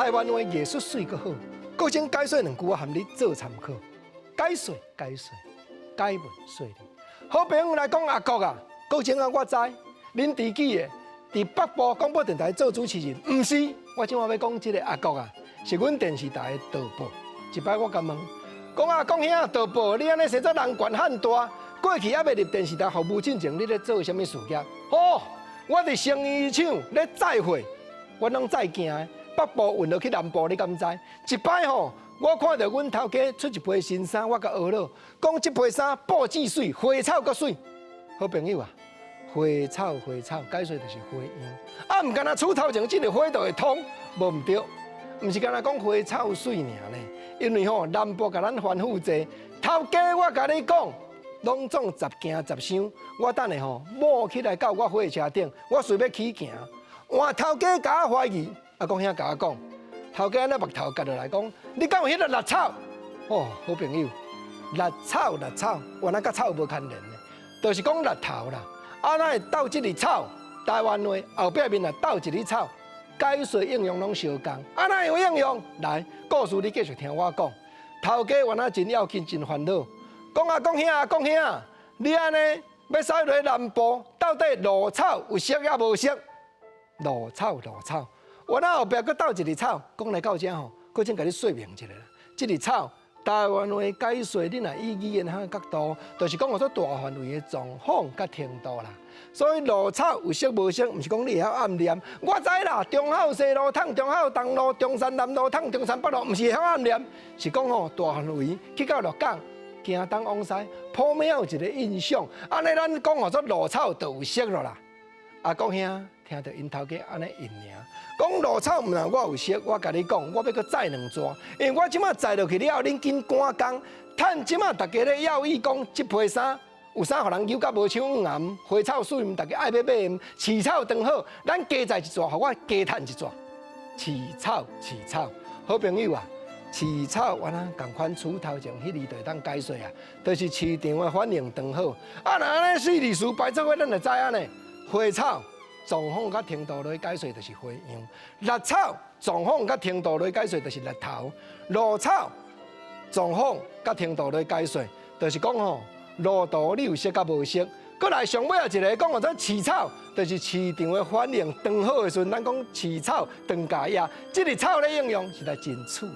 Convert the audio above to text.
台灣話藝術媠閣好，國政解說兩句我含你做參考。解說解說，解文說理。好朋友來講阿國啊，國政啊，我知，恁知記的，佇北部廣播電台做主持人，毋是，我這擺欲講這个阿國啊，是阮電視台的導播。一擺我共問，講啊國兄導播，你按呢生做人懸漢大，過去猶未入電視台服務進前，你咧做啥物事業？哦，我佇成衣廠咧載貨，我攏載件的，北部運落去南部，你敢知？一擺吼，我看著阮頭家出一批新衫，我共呵咾，講這批衫布質媠，花草閣媠。好朋友啊，花草花草，解說就是花樣。啊，毋干焦厝頭前這个花就會通，無毋對，毋是干焦講花草媠爾呢。因為吼南部共咱吩咐濟，頭家我共你講，攏總十件十箱。我等下吼摸起來到我貨車頂，我隨欲起行。換頭家共我懷疑，阿公兄共我講，頭家按呢目頭結落來講，你敢有彼个綠草？哦，好朋友，綠草綠草，原來佮草無牽連的，就是講綠頭啦。啊，咱會鬥這个草，台灣話後壁面若鬥一个草，解說應用攏相仝。啊，哪會有應用？來，故事你繼續聽我講。頭家原來真要緊，真煩惱。講啊講兄啊講兄，你按呢欲駛落南部，到底路草有熟抑無熟？路草路草，原來後壁閣鬥一个草，講來到這吼，閣先共你說明一下啦。這个草，台灣話解說，你若以語言學角度，就是講做大範圍的狀況佮程度啦。所以路草有熟無熟，毋是講你會曉暗念。我知啦，忠孝西路通忠孝東路、中山南路通中山北路，毋是會曉暗念，是講吼大範圍去到鹿港，行東往西，普遍有一个印象。按呢咱講吼做路草就有熟了啦。阿國兄聽著𪜶頭家按呢應爾，講路草毋但我有熟，我共你講，我欲閣載兩逝，因為我這擺載落去了後，恁緊趕工，趁這擺大家咧要意講，這批衫有啥予人揪甲無手頷，花草媠，大家愛欲買，飼草當好，咱加載一逝，予我加趁一逝。飼草飼草，好朋友啊，飼草原來仝款厝頭前彼字就會當解說啊，就是市場的反應當好。啊，若按呢四字詞排做伙，咱就知影呢。花草狀況佮程度來解說就是花樣，綠草狀況佮程度來解說就是綠頭，路草狀況佮程度來解說，就是講吼路途你有熟佮無熟。閣來上尾仔一个講做飼草，就是市場的反應當好的時陣，咱講飼草當家也，這个草咧應用實在真趣味。